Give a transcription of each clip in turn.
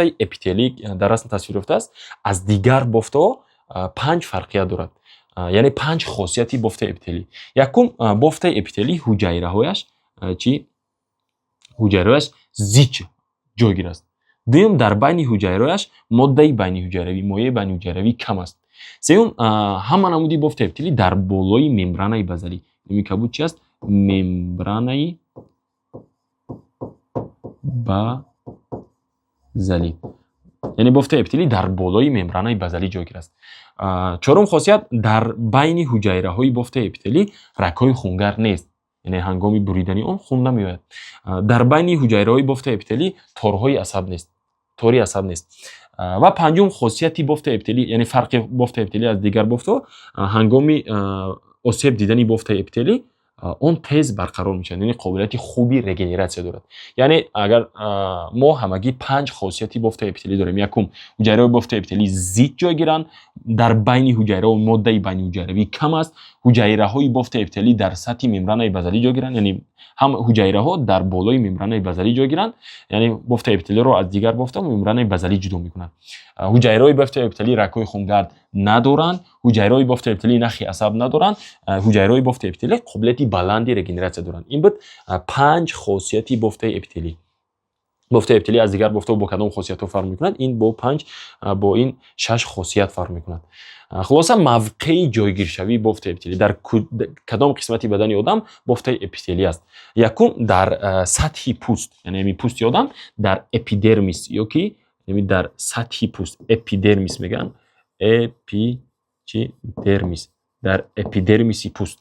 Эпителӣ дар расм тасвир ёфтааст, аз дигар бофтаҳо панҷ фарқият дорад, яъне панҷ хосияти бофтаи эпителӣ. Якум, бофтаи эпителӣ ҳуҷайраҳояш чӣ? Ҳуҷайраҳояш зич ҷойгир аст. Дуюм, дар байни ҳуҷайраҳояш моддаи байниҳуҷайравӣ, моеи байниҳуҷайравӣ кам аст. Сеюм, ҳама намуди бофтаи эпителӣ дар болои мембранаи базалӣ. Ин кабуд чи аст? Мембранаи базалӣ, яъне бофтаи эпителӣ дар болои мембранаи базалӣ ҷойгир аст. Чорум хосият: дар байни ҳуҷайраҳои бофтаи эпителӣ рагҳои хунгард нест, яъне ҳангоми буридани он хун намеояд. Дар байни ҳуҷайраҳои бофтаи эпителӣ торҳои асаб нест, тори асаб нест. Ва панҷум хосияти бофтаи эпителӣ, яъне фарқи бофтаи эпителӣ аз дигар бофтҳо: ҳангоми осеб дидани бофтаи эпителӣ он тез барқарор мешавад, яъне қобилияти хуби регенератсия дорад. Яъне агар мо ҳамагӣ панҷ хосияти бофтаи эпителӣ дорем: якум, ҳуҷайраҳои бофтаи эпителӣ зич ҷойгиранд, дар байни ҳуҷайраҳо моддаи байниҳуҷайравӣ кам аст, ҳуҷайраҳои бофтаи эпителӣ дар сатҳи мембранаи базалӣ ҷойгиранд, яъне ҳам ҳуҷайраҳо дар болои мембранаи базалӣ ҷойгиранд, яъне бофтаи эпителиро аз дигар бофта мембранаи базалӣ ҷудо мекунанд, ҳуҷайраҳои бофтаи эпителӣ рагҳои хунгард надоранд, ҳуҷайраҳои бофтаи эпителӣ нахи асаб надоранд, ҳуҷайраҳои бофтаи эпителӣ қобилияти баланди регенератсия доранд. Ин буд панҷ хосияти бофтаи эпителӣ. Бофтаи эпителӣ аз дигар бофтаҳо бо кадом хосиятҳо фарқ мекунад? Ин бо панҷ, бо ин шаш хосият фарқ мекунад. Хулоса, мавқеи ҷойгиршавии бофтаи эпителӣ: дар кадом қисмати бадани одам бофтаи эпителӣ аст? Якум, дар сатҳи пӯст, яъне ҳамин пӯсти одам, дар эпидермис ё ки дар сатҳи пӯст эпидермис мегӯянд, эпи чи дермис, дар эпидермиси пӯст.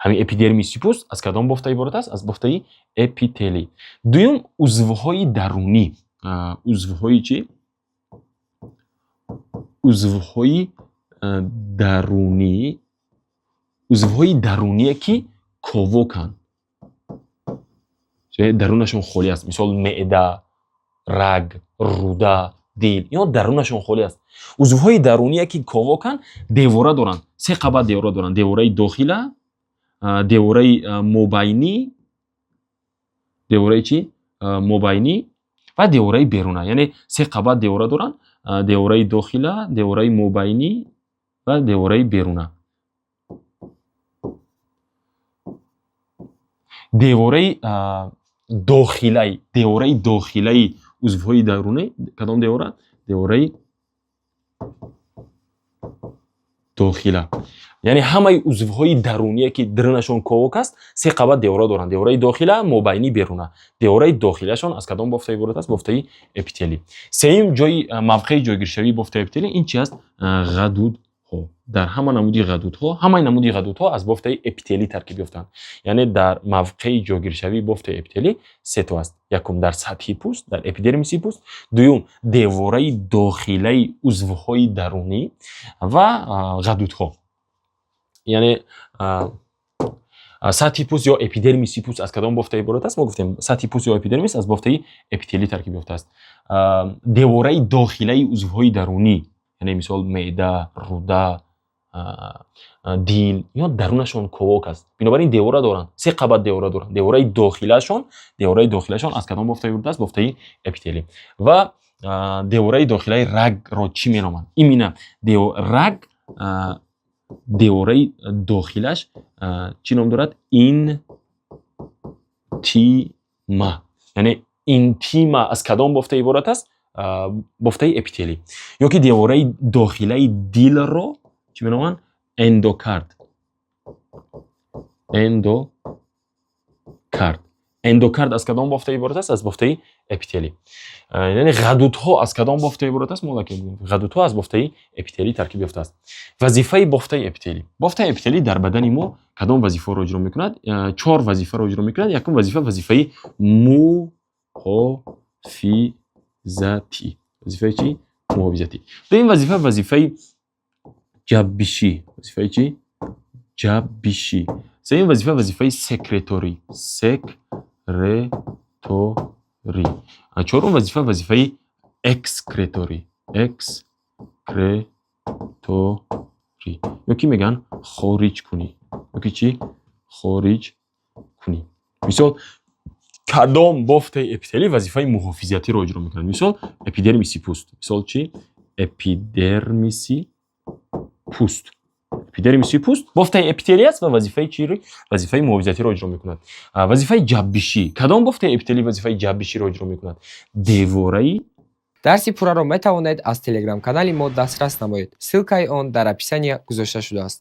Ҳамин эпидермиси пӯст аз кадом бофта иборат аст? Аз бофтаи эпителӣ. Дуюм, узвҳои дарунӣ. Узвҳои чӣ? Узвҳои дарунӣ, узвҳои даруние, ки ковоканд, дарунашон холӣ аст. Мисол, меъда, раг, руда, дил, инҳо дарунашон холӣ аст. Узвҳои даруние, ки ковоканд, девора доранд, се қабат девора доранд: девораи дохила, девораи мобайнӣ, девораи чӣ, мобайнӣ ва девораи беруна. Яъне се қабат девора доранд: девораи дохила, девораи мобайнӣ ва девораи беруна. Девораи дохилаи, девораи дохилаи узвҳои дарунӣ кадом девора? Девораи дохила. Яъне ҳамаи узвҳои даруние, ки дарунашон ковок аст, се қабат девора доранд: девораи дохила, мобайнӣ, беруна. Девораи дохилашон аз кадом бофта иборат аст? Бофтаи эпителӣ. Сеюм ҷои мавқеи ҷойгиршавии бофтаи эпителӣ ин чи аст? Ғадудҳо. Дар ҳама намуди ғадудҳо, ҳамаи намуди ғадудҳо аз бофтаи эпителӣ таркиб ёфтаанд. Яъне дар мавқеи ҷойгиршавии бофтаи эпителӣ се то аст: якум, дар сатҳи пӯст, дар эпидермиси пӯст; дуюм, девораи дохилаи узвҳои дарунӣ ва ғадудҳо. Яъне сатҳи пӯст ё эпидермиси пӯст аз кадом бофта иборат аст? Мо гуфтем, сатҳи пӯст ё эпидермис аз бофтаи эпителӣ таркиб ёфтааст. Девораи дохилаи узвҳои дарунӣ, яъне мисол меъда, руда, дил, инҳо дарунашон ковок аст, бинобар ин девора доранд, се қабат девора доранд. Девораи дохилашон, девораи дохилашон аз кадом бофта иборат аст? Бофтаи эпителӣ. Ва девораи дохилаи рагро чӣ меноманд? Именно раг, девораи дохилаш чӣ ном дорад? Интима. Яъне интима аз кадом бофта иборат аст? Бофтаи эпителӣ. Ё ки девораи дохилаи дилро чӣ меноманд? Эндокард. Эндокард. Эндокард аз кадом бофта иборат аст? Аз бофтаи эпителӣ. Яъне ғадудҳо аз кадом бофта иборат аст? Мо ғадудҳо аз бофтаи эпителӣ таркиб ёфтааст. Вазифаи бофтаи эпителӣ. Бофтаи эпителӣ дар бадани мо кадом вазифаро иҷро мекунад? Чор вазифаро иҷро мекунад. Якум вазифа, вазифаи муҳофизатӣ. Вазифаи чӣ? Муҳофизатӣ. Дуюм вазифа, вазифаи ҷаббишӣ. Вазифаи чӣ? Ҷаббишӣ. Сеюм вазифа, вазифаи секреторӣ, секреторӣ. Чорум вазифа, вазифаи экскреторӣ, экскреторӣ, ё ки мегӯянд хориҷкунӣ, ё ки чӣ? Хориҷкунӣ. Мисол, Кадом бофтаи эпителӣ вазифаи муҳофизатиро иҷро мекунад? Мисол, эпидермиси пӯст. Мисол чӣ? Эпидермиси пӯст. Эпидермиси пӯст бофтаи эпителӣ аст ва вазифаи чиро? Вазифаи муҳофизатиро иҷро мекунад. Вазифаи ҷаббишӣ. Кадом бофтаи эпителӣ вазифаи ҷаббиширо иҷро мекунад? Девораи Дарси пурраро метавонед аз телеграм-канали мо дастрас намоед. Ссылкаи он дар описания гузошта шудааст.